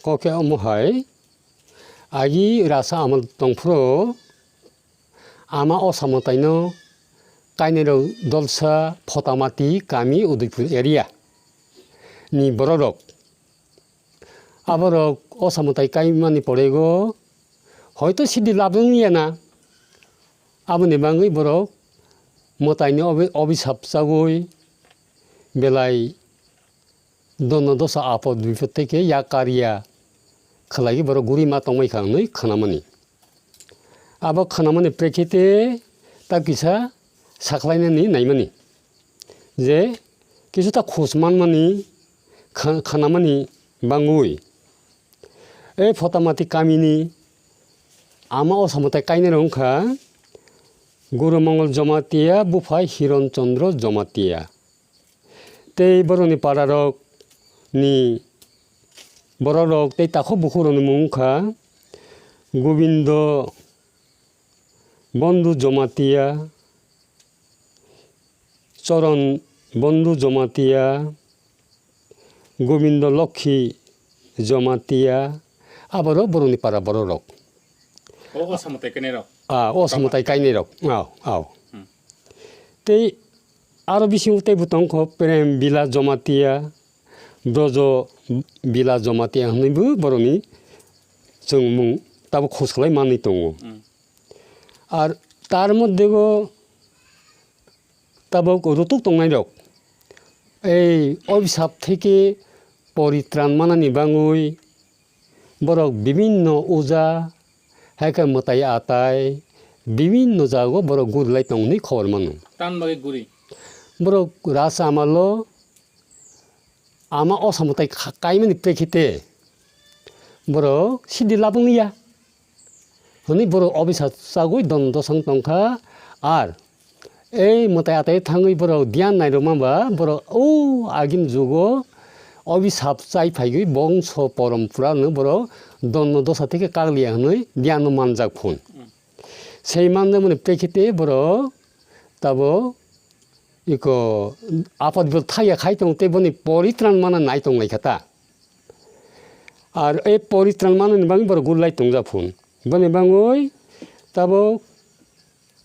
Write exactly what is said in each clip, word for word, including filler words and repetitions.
Kok khe omo hai, agi rasa amal tongphuru ama o samataino kainwirok dolsa Photamati kami Udaipur area ni bororok. Aborok o samatai kaimani porego hoito sidi labwng ya na. Aboni bangwi borok mwtaini obi-, obisap chagwi belai dono dosa apod bipod tei khe yak karya khlaiwi borok guri ma tongmai kha hwnwi khnamani. Abo khnamani prekhite ta kisa sakhlainani naimani je kisu ta khus manmani kha-, khnamani bangwi. E Photamati kamini ama o samwtai kainwirok wngkha Guru Mongol Jomatia, bupha Hiron Chandra Jomatia. Tei borokni pararok ni bororok tei takhuk bukhukrokni mung wngkha Gobindo Bondhu Jomatia, Choron Bondhu Jomatia, Gobindo Lokhi Jomatia, aborok borokni para bororok. O, o samwtai kainwirok. Ah, o samwtai kainwirok. Au, au. Hmm. Tei aro bisingo teibo tongkho Prem Bila Jomatia, Brojo Bila Jomatia hwnwibo borokni chwngmung tabuk khoswklai manwi tongo. Hmm. Ar tar moddhego tabuk rutuk tongnairok ei obisap theke poritran manani bangwi borok bibinno uja, hai khe mwtai atai, bibinno jago borok guri lai tong hwnwi khobor mano. Tamni bagwi guri? Borok rasa amalo ama o samwtai kha-, kaimani prekhite borok sidi labwng ya hwnwi borok obisa chagwi don dosang tongkha. Ar ei mwtai atai thangwi borok diyan nairwkma ba borok o agini jugo obisap chai phaiwi bongso porompura no borok don no dosa theke kakliya hwnwi diyan no manjak phun. Sei manjakmani prekhite borok tabuk iko apot bipot thaiya khai tong tei boni poritran mana nai tong lai kha ta. Ar e poritran manani bagwi borok gulai tongjak phun. Boni bagwi tabuk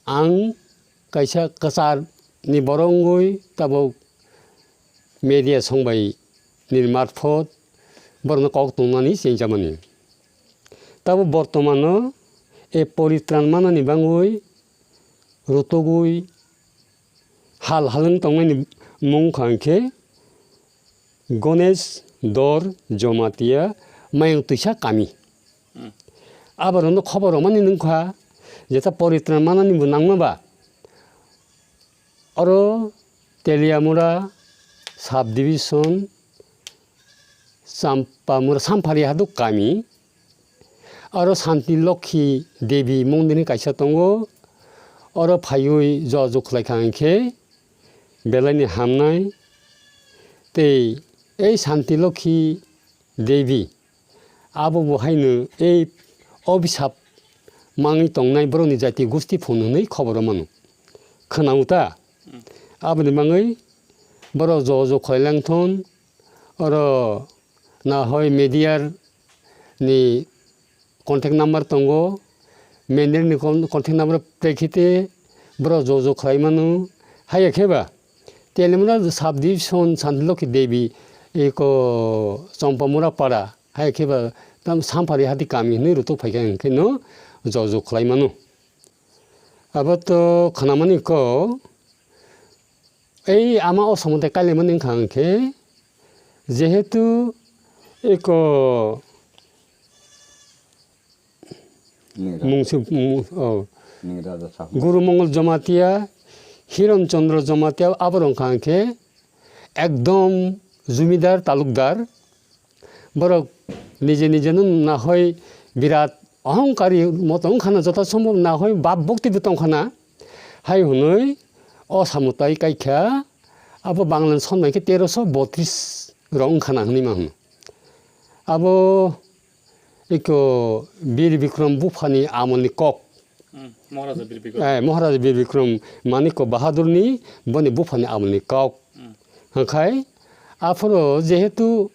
ang kaisa kwchar ni borok wngwi tabuk media songbai ni marphot borokno kok tongmani chengchamani. Tabuk bortomano e poritran manani bagwi rutugwi hal halwng tongnaini mung wngkha hwnkhe Ganesh Dor Jomatia Mayung Twisa kami. Hmm. Aborokno khobor rwmani nungkha, jeta poritran manani bo nangma ba. Oro Teliamura sub division, Champamura, Samphari Haduk kami. Aro Santi Lokhi Devi mondir ni kaisa tongo. Oro phaiwi jojok khlai kha hwnkhe belai ni hamnai. Tei ei Santi Lokhi Devi abo bo haino ei obisap mangwi tongnai borokni jati gusti phun hwnwi khobor mano. Khwnao ta? Hmm. Aboni bagwi borok jojok khlai lang thon. Oro nahoi media ni contact number tongo, manager ni con-, contact number prekhite borok jojok khlai mano. Haiya khe ba Teliamura sub division Santi Lokhi Devi eko Champamura para, haiya khe ba tam Samphari Hati kami hwnwi rutuk phai kha hwnkhe no jojok khlai mano. Abo to khnamani kok, ei ama o samung tai kailaimani wngkha hwnkhe, jehetu eko Ningra. Mungsi, mung-, oh. Ningra da Sahu. Guru Mongol Jomatia, Hiron Chandra Jomatia, aborok wngkha hwnkhe ekdom jumidar talukdar. Borok nije nije no nahoi birat ohongkari moto wngkhana, joto sombhob nahoi bab bhokti bo tongkhana. Hai hwnwi o samung tai kaikha, abo Bangla ni son bai khe teroso botris rok wngkhana hwnwi ma hwno. Abo eko Bir Bikrom buphani amolni kok. Hmm, Maharaja Bir Bikrom. Eh, Maharaja Bir Bikrom Manikya Bahadurni boni buphani amolni kok. Hmm. Hwnkhe aphuru jehetu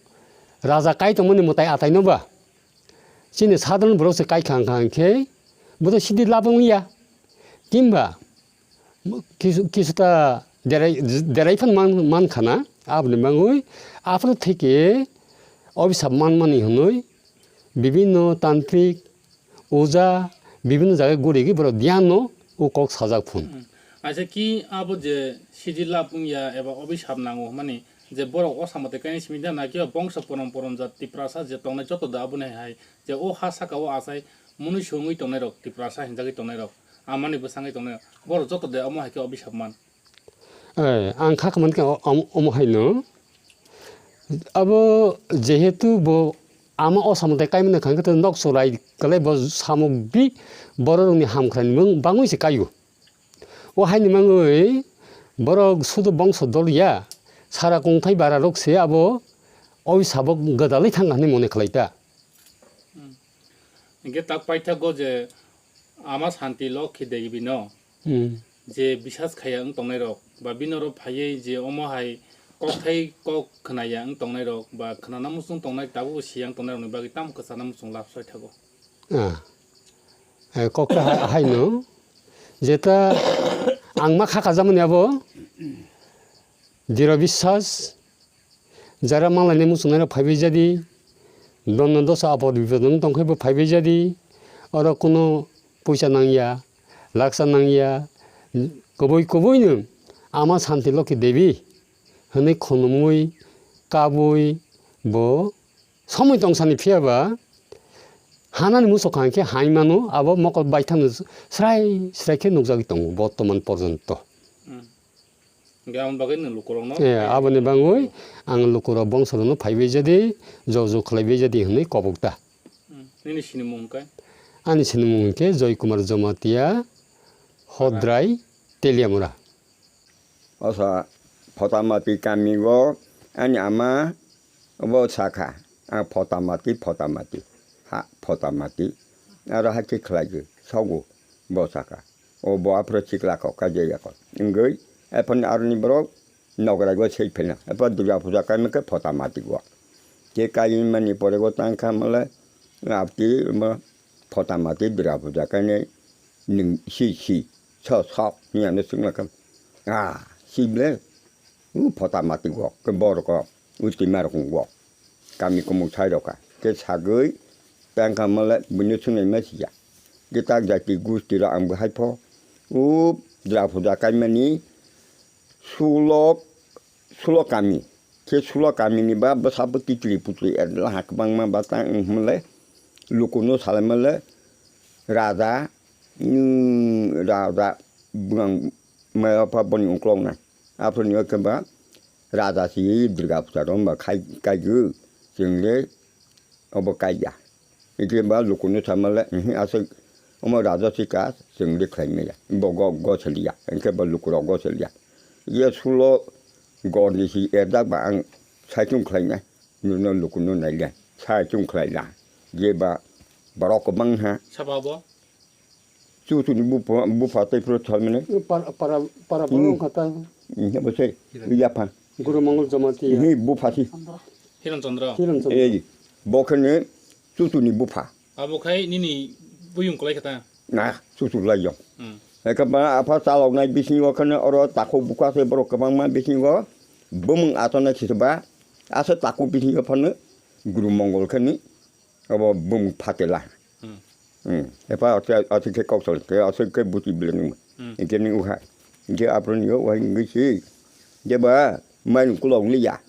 raja kai tongmani mwtai ataino ba chini sadharon borok se kai kha wngkha hwnkhe bo to sidi lab wngliya. Kimba kisu, kisuta derai, derai phan man, man khana, aboni bagwi aphuru theke obisap manmani hwnwi bibinno tantrik, oja, bibinno jaga gurigwi borok diyanno o kok sajak phun. Hmm. Aisa ki abo je sidi lab wngya eba obisap nango hwnmani je borok o samate kaini simi da na ki bongso porom porom jat Tiprasa je tongnai joto da aboni hai je o ha saka o achai munui songwi tongnai rok Tiprasa hinjagwi tongnai rok amani bwsangwi tongnai rok borok joto de omo hai khe obisap man. Eh, ang kha khamani khe o-, om-, omo haino. Abo jehetu bo ama o samung tai kaimani kha khe nok chwrai kwlai bo samung bi bororokni hamkrai ni bang-, bangwi se kaio. O haini mangwi borok sudu bongso dol ya, sara kongthai bara rok se abo oi sabok gwdalwi thang kha hinwi mone khlai ta. Hmm. Hingke tak paithago je ama Santi Lokhi Devi no Hmm. je bisas khaya wng tongnai rok ba bini oro phaiwi je omo hai kokthai kok khwnaya wng tongnai rok ba khwnana muchung tongnai tabuk bo siya wng tongnai rokni bagwi tamo kwchana muchung lab soi thago. Ah. Eh, kokta ha-, haino jeta ang ma kha kajamani abo Diro Biswas. Jara manlainai muchungnairok phaibai jadi, dono dosa apod bipod wng tongkhaibo phaibai jadi, oro kuno puisa nangya, laksa nangya, kubui kubuino ama Santi Lokhi Devi hwnwi khunumwi, kabui bo somoi tongsani phiyaba hanani muchukha hinkhe haimano abo mokol baithangno srai srai khe nukjagwi tongo bortoman porjonto. Hmm. Hingke aboni bagwi nwng lukurokno Eh, phai- aboni bangwi ang lukurok bongsorokno phaibai jadi, jojo khlaibai jadi hwnwi kobok ta. Hmm. Nini sinimung hwnkhe? Ani sinimung hwnkhe Joy Kumar Jamatia, Hodrai, Teliamura. Osa Photamati kami o ani ama bo sakha, ang Photamati, Photamati, ha Photamati, aro hakhe khlai di, sogo bo sakha. O bo aphuru sikla kok, kaijak ya kok. Wngwi, ephorni aroni borok nograi o sei pheno. Ephor Durga puja kaima khe Photamati o. Khe kaimani pore o tang kha mole, abti mo Photamati Durga puja kainai nwng si si, so sok, hwnwi ano swngla kha. Ah, si ble, u Photamati o, khe borok o. Uti marok wng bo kami kumung sai rok kha. Khe sagwi tang kha mole buino swngnai ma siya. Khe tak jati gusti rok ang bo hai pho. U Dra puja kaimani sulo, sulo kami. Khe sulo kami ni ba bwsa bwtwi twi putwi er laha kwbangma ba tang wng mole lukuno salai mole raja, mm, raja bwrang maya pha boni uklok nai. Aphuru ni o khe ba raja si Durga puja rok ba khai, kaigo, chwng le obo kaiya. Hingke ba lukuno sama le, "Ihi, aswk omo raja si ka, chwng le khlai maya." Bo go, go saliya, hingke ba lukurok go saliya. Ye sulo gor ni si erjak ba ang saichung khlai nai, nirno lukuno nai le, saichung khlai la. Ye ba borok kwbang ha. Sabo bo? Chuchuni bupha, bupha tei phuru thalmani. Para, para, para Hmm. borok wngkha ta. Hmm, abo se, yapha. Guru Mongol Jamatia. Hi bupha si. Hiron Chandra. Hiron Chandra. Ei, bo khene chuchuni bupha. Abo khai nini buyung kwlai kha ta. Na, chuchu lai jong. Hmm. Eka ba apha chalok nai bisingo khene oro takhuk bukha se borok kwbangma bisingo bumung atona khisiba. Asa takhuk bisingo phano Guru Mongol khani. Abo bumung phatela. Hmm. Hmm. Epa ate, ate khe kok sal, khe ate khe buti bile nung. Hmm. Hingke ni uha. Hingke aphuru ni uha hingke si. Jeba, main kulok liya.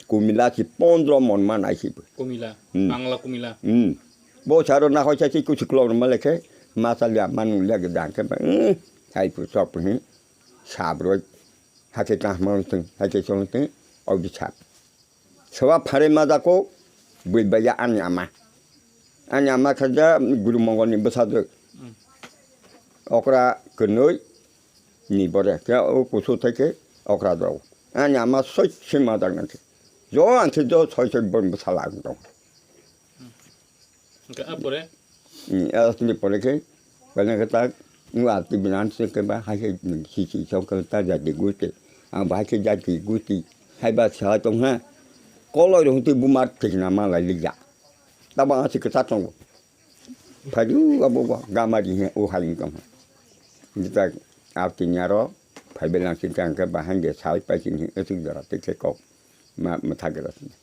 Kumila si pondro mon man ai si. Kumila. Hmm. Bangla kumila. Hmm. Bo saro na hoi sa si kusi kulok ma lekhe. Masa liya manu liya gedang khe. Hmm. Hai pu sok pu hi. Sabroi. Hake kah mon sing. Hake song sing. Au di sap. Soba phare majako bui baya ani ama. Ani ama khaja Guru Mongol ni bwsajwk. Okra kwnwi ni bore khe o kusu thai khe okra dok. Ani ama soi se majak nang khe. Jo ang khe jo soi soi bon bwsala ang dong. Hingke a pore? Hmm, a sini pore khe, bana khe ta, ngu a ti binan se khe ba, hai khe si si song khe ta jadi gusti. Ang ba hai khe jadi gusti. Hai ba sa tong ha. Koloi rong tei buma tikna ma lai lijak. Tabo ang se kwchar tongo. Phaidu abo bo gama di he o hai wngkha. Jita abtini aro phaibe lang sini tang khe bahai de sai pai sini he aswk jora tei khe kok ma mwthak gra sini.